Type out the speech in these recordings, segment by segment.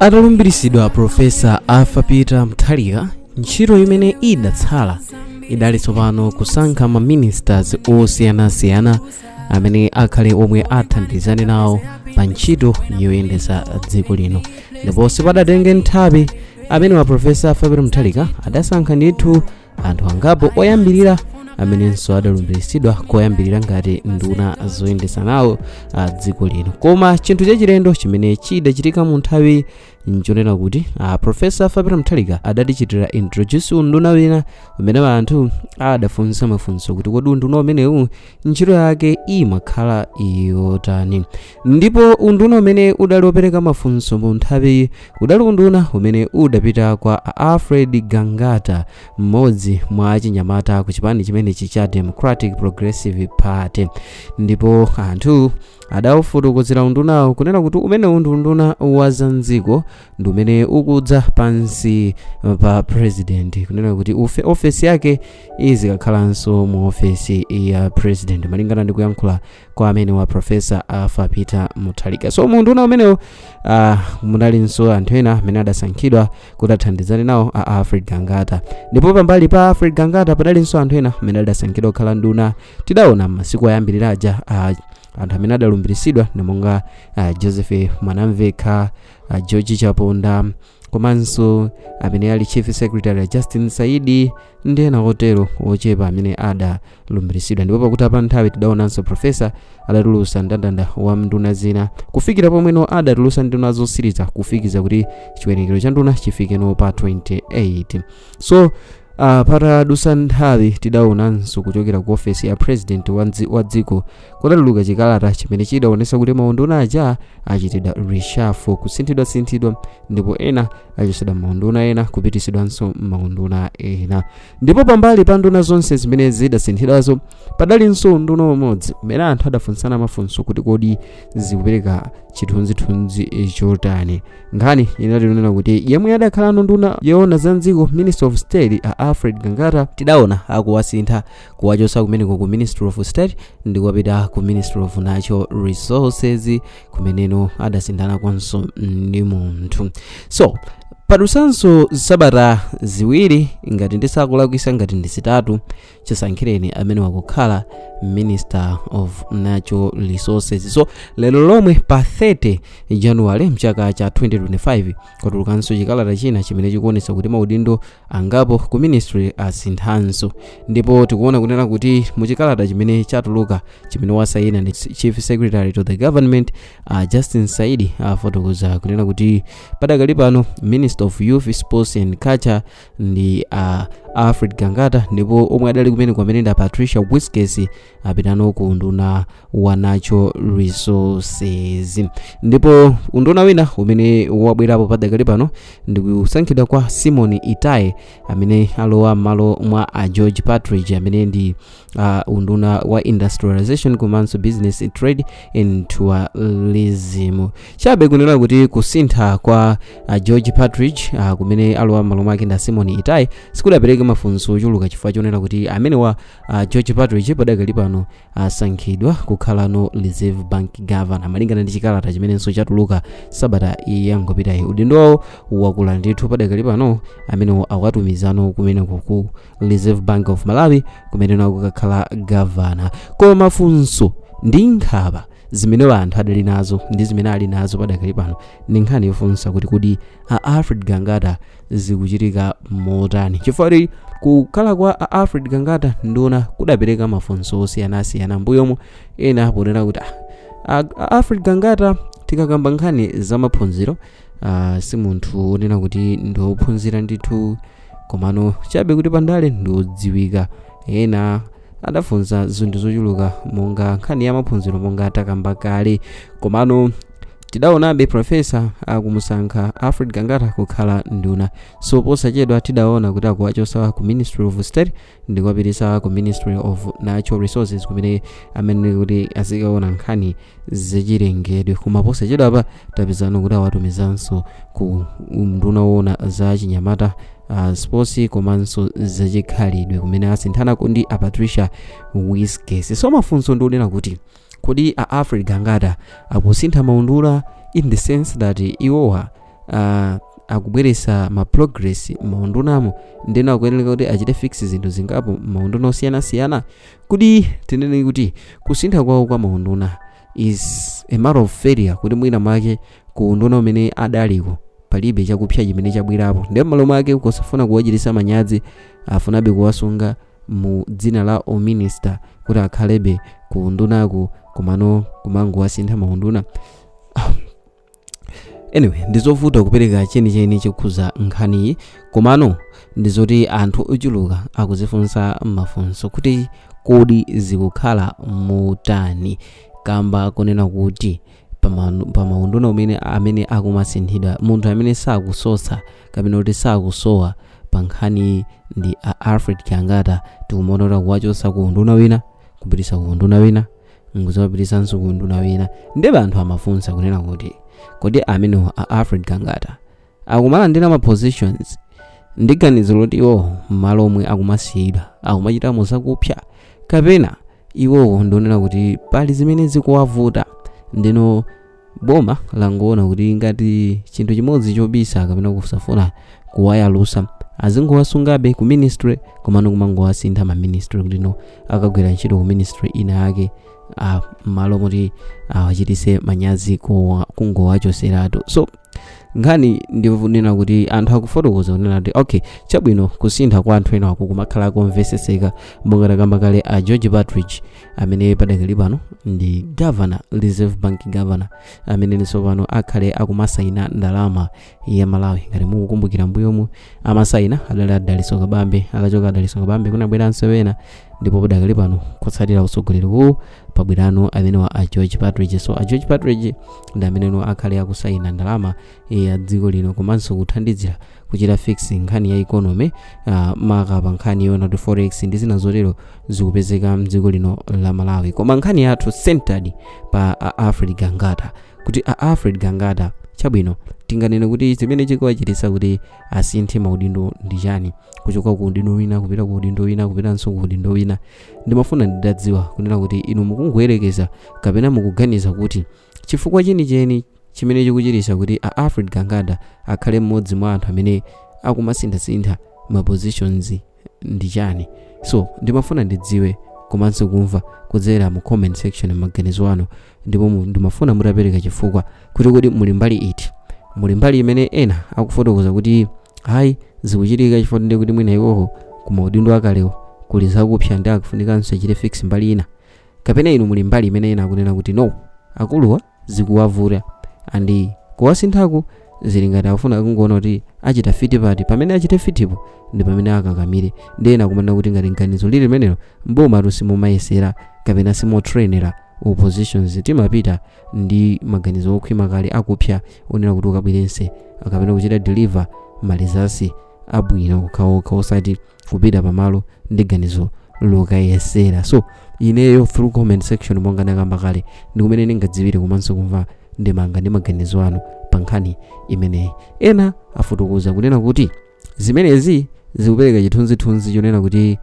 Atalumbiritsidwa Professor Arthur Peter Mutharika, ntchito imene idatsala idali tsopano kusankha ma ministers osiyanasiyana amene akhale omwe athandizane nawo pa ntchito yoyendetsa dziko lino. Ndipo sipadatenge nthawi, amene wa Professor Arthur Peter Mutharika adasankha ndithu anthu angapo oyambirira amenenso adalumbiritsidwa koyambirira ngati nduna zoyendetsa nawo dziko lino. Koma chinthu chachilendo chimene chidachitika mu nthawi nchonena kuti a Professor Arthur Peter Mutharika adatichitira introduce unduna wina umene anthu adafunsa mafunso kuti kodi unduna umenewu ntchito yake imakhala yotani? Ndipo unduna umene udali wopereka mafunso mu nthawi udali unduna umene udapita kwa Alfred Gangata, mmodzi mwa achinyamata ku chipani chimenechi cha Democratic Progressive Party. Ndipo anthu adawufotokozera undunawo kunena kuti umenewu ndi unduna wa zamdziko, ndi umene ukudza pansi pa President, kunena kuti ufe ofesi yake izikakhalanso mu ofesi ya President, malingana ndi kuyankhula kwa amene wa Professor Arthur Peter Mutharika. So mu unduna umenewu munalinso anthu ena amene adasankhidwa kuti athandizane nawo a Alfred Gangata. Ndipo pambali pa Alfred Gangata padalinso anthu ena amene adasankhidwa kukhala nduna. Tidaona m'masiku ayambirira aja anthu amene adalumbiritsidwa ndi monga Joseph Mwanamvekha, George Chaponda, komanso amene ali Chief Secretary Justin Saidi ndi ena otero ochepa amene adalumbiritsidwa. Ndipo pakuti apa nthawi tidaonanso Professor adatulutsa mndandanda wa nduna zina kufikira pomweno adatulutsa nduna zosiriza, kufikiza kuti chiwerengero cha nduna chifikeno pa 28. So patadutsa nthawi tidaonanso kuchokera ku ofesi ya President wa dziko kudatuluka chikalata chimene chidaonetsa kuti maunduna aja achitidwa reshuffle, kusinthidwasinthidwa, ndipo ena achotsedwa maunduna ena kupitisidwanso maunduna ena. Ndipo pambali pa nduna zonse zimene zidasinthidwazo, padalinso unduna umodzi umene anthu adafunsana mafunso kuti kodi zikupereka chithunzithunzi chotani? Nkhani inali yonena kuti yemwe adakhalano nduna yoona za mdziko, Minister of State, a Alfred Gangata, tidaona akuwasintha kuwachosa kumeneko ku Ministry of State ndi kuwapita ku Ministry of Natural Resources, kumeneno adasinthanakonso ndi munthu. So padusanso sabata 2, ngati ndisakulakwisa, ngati ndi 3, chisankhireni amene wakukhala Minister of Natural Resources. So lero lomwe pa 30 January mchaka cha 2025 kwatulukanso chikalata china chimene chikuonetsa kuti maudindo angapo ku ministry asinthanso. Ndipo tikuona kunena kuti muchikalata chimene chatuluka, chimene wasayina ndi Chief Secretary to the Government Justin Saidi, afotokoza kunena kuti padakali pano Minister of Youth, Sports and Culture ndi Alfred Gangata, ndipo omwe adali kumene kwamene ndi Patricia Wiskes apitano ku unduna wa Natural Resources. Ndipo unduna wina umene wabwerapo padakali pano ndi kusankhidwa kwa Simon Itaye, amene alowa m'malo mwa a George Partridge, amene ndi unduna wa Industrialization komanso Business, Trade and Tourism. Chabe kunena kuti kusintha kwa George Partridge kumene alowa m'malo mwake ndi Simon Itaye sikudapereke mafunso ochuluka, chifukwa chonena kuti amene wa George Partridge padakali pano asankhidwa kukhalano Reserve Bank Governor, malingana ndi chikalata chimenenso chatuluka sabata yangopitayi. Udindo wawo wakula ndithu. Padakali pano amene awatumizano kumeneko ku Reserve Bank of Malawi, kumene akukakhala governor. Koma mafunso ndi nkhawa zimene anthu adali nazo ndi zimene ali nazo padakali pano ndi nkhani yofunsa kuti kodi a Alfred Gangata zikuchitika motani? Chifukwa kuti kukhala kwa a Alfred Gangata nduna kudapereka mafunso osiyanasiyana mbuyomo, ena ponena kuti a Alfred Gangata, tikakamba nkhani za maphunziro, si munthu wonena kuti ndi wophunzira ndithu, komano chabe kuti pandale ndi wodziwika. Ena adafunsa zinthu zochuluka monga nkhani ya maphunziro, monga takamba kale. Komano tidaonabe Professor akumusankha Alfred Gangata kukhala nduna. So posachedwa tidaona kuti akuwachosa ku Ministry of State ndi kuwapitisa ku Ministry of Natural Resources, kumene amene kuti azikaona nkhani zachilengedwe. Koma posachedwa tapezano kuti awatumizanso ku nduna woona za chinyamata, sports komanso zachikhalidwe, kumene asinthanako ndi a Patricia Wiskes. So mafunso ndi onena kuti kodi a Alfred Gangata akusintha maunduna in the sense that iwowa Akubweretsa ma progress m'maundunamo, ndeno akuyenera kuti achite fix zinthu zingapo m'maunduna osiyanasiyana. Kuti tinene kuti kusintha kwawo kwa maunduna is a matter of failure, kuti mwina mwake ku unduna umene adaliko palibe chakupsa chimene chabwerapo, ndiye m'malo mwake kusafuna kuwachititsa manyazi afunabe kuwasunga mu dzina la uminister kuti akhalebe ku undunaku, komano kumangowasintha maunduna. Anyway, ndizovuta kupereka chenicheni chokhuza nkhaniyi, komano ndizoti anthu ochuluka akuzifunsa mafunso kuti kodi zikukhala motani, kamba kunena kuti pamaunduna umene amene akumasinthidwa, munthu amene sakusosa kapena kuti sakusowa pa nkhani ndi a Alfred Gangata. Tikumaona kuti akuwachosa ku unduna wina kupitisa ku unduna wina, nkuzawapitisanso ku unduna wina. Ndipo anthu amafunsa kunena kuti kodi amenewa a Alfred Gangata akumalandira ma positions ndi ganizo loti iwo m'malo omwe akumasiyidwa akumachitamo zakupsa, kapena iwowo ndionera kuti pali zimene zikuwavuta, ndino boma langoona kuti ngati chinthu chimodzi chobisa kapena kusafuna kuwayalusa, azingowasungabe ku ministry, komano kumangowasintha ma ministry kuti no akagwira ntchito ku ministry ina yake, m'malo moti awachitise manyazi kungowachoseratu. So nkhani ndikunena kuti anthu akufotokoza kunena kuti okay, chabwino, kusintha kwa anthu ena aku kumakhala komveseseka, monga takamba kale a George Partridge amene padakali pano ndi governor, Reserve Bank governor, amene tsopano akhale akumasayina ndalama ya Malawi. Ngati mukukumbukira, mbuyomu amasayina adali Adaliso Kabambe. Akachoka Adaliso Kabambe kunabweranso ena, ndipo padakali pano kutsatira utsogoleri uwu pabwerano amenewa a George Partridge. So a George Partridge ndi ameneno akhale akusayina ndalama ya dziko lino, komanso kuthandizira kuchita fix nkhani ya economy, maka pa nkhani yona kuti forex ndi zina zotero zikupezeka mdziko lino la Malawi. Koma nkhani yathu centered pa a Alfred Gangata, kuti a Alfred Gangata, chabwino, tinganene kuti zimene chikuwachititsa kuti asinthe maudindo ndi chani, kuchoka ku udindo wina kupita ku udindo wina, kupitanso ku udindo wina? Ndimafuna ndidadziwa kunena kuti inu mukungoyerekeza kapena mukuganiza kuti chifukwa chenicheni chimene chikuchititsa kuti a Alfred Gangata akhale mmodzi mwa anthu amene akumasinthasintha ma positions ndi chani? So ndimafuna ndidziwe komanso kumva kudzera mu comment section maganizo anu, ndipo ndimafuna mutapereka chifukwa kuti kodi muli mbali iti? Muli mbali imene ena akufotokoza kuti hayi, zikuchitika chifukwa ndi kuti mwina iwowo kumaudindo akalewo kuli zakupsa ndi akufunikanso achite fix mbali ina, kapena inu muli mbali imene ena akunena kuti no, akuluwa zikuwavuta and kuwasinthako zili ngati akufuna kungoona kuti achita fit pati, pamene achite fitipo ndi pamene akakamire? Ndi ena akumanena kuti ngati ganizo lili limenelo, mboma simumayesera kapena simutrainera oppositions, timapita ndi maganizo okhwima kale akupsa onena kuti ukabwerense kapena kuchita deliver ma results abwino okhaokha, osati kupita pamalo ndi ganizo lokayesera. So ineyo through comment section, monga ndakamba kale, ndi kumene ndingadziwire komanso kumva ndemanga ndi maganizo anu pa nkhani imeneyi. Ena afotokoza kunena kuti zimenezi zikupereka chithunzithunzi chonena kuti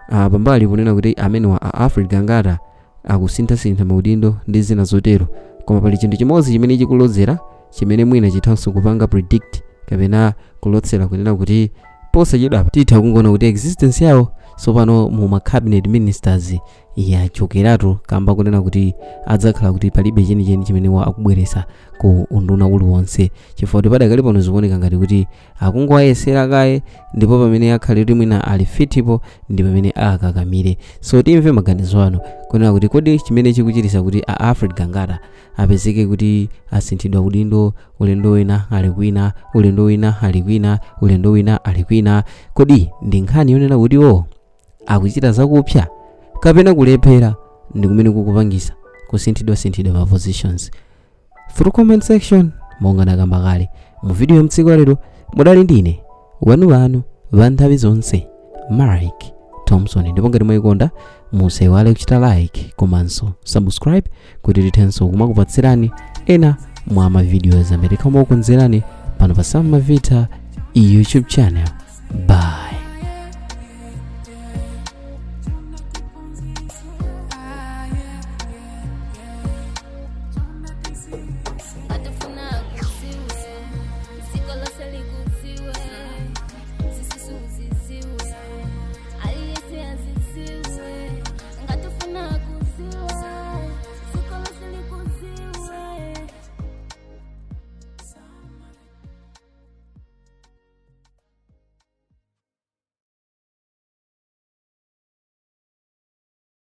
pambali ponena kuti amenewa a Alfred Gangata akusinthasintha maudindo ndi zina zotero, koma pali chinthu chimodzi chimene chikulozera, chimene mwina chithanso kupanga predict kapena kulotsera kunena kuti posachedwapa titha kungoona kuti existence yawo tsopano mu ma cabinet ministers yachokeratu, kamba kunena kuti adzakhala kuti palibe chenicheni chimene wa akubweresa ku unduna uliwonse, chifukwa kuti padakali pano zikuoneka ngati kuti akungowayesera kaye, ndipo pamene akhale kuti mwina ali fitipo ndi pamene akakamire. So timve maganizo anu kunena kuti kodi chimene chikuchitisa kuti a Alfred Gangata apezeke kuti asinthidwa udindo, ulendo wina ali kwina, ulendo wina ali kwina, ulendo wina ali kwina, kodi ndi nkhani yonena kuti o akuchita zakupsa kapena kulephera ndi kumene kukupangisa kusinthidwasinthidwa ma positions? Through comment section, monga ndakamba kale, mu video ya mtsiku lero mudali ndine wanu wa nthawi zonse, Mike Thompson. Ndipo ngati mwayikonda, musaiwale kuchita like komanso subscribe kuti tithenso kumakupatsirani ena mwa ma videos amene tikamakukonzerani pano pa Sam Mavita YouTube channel. Bye.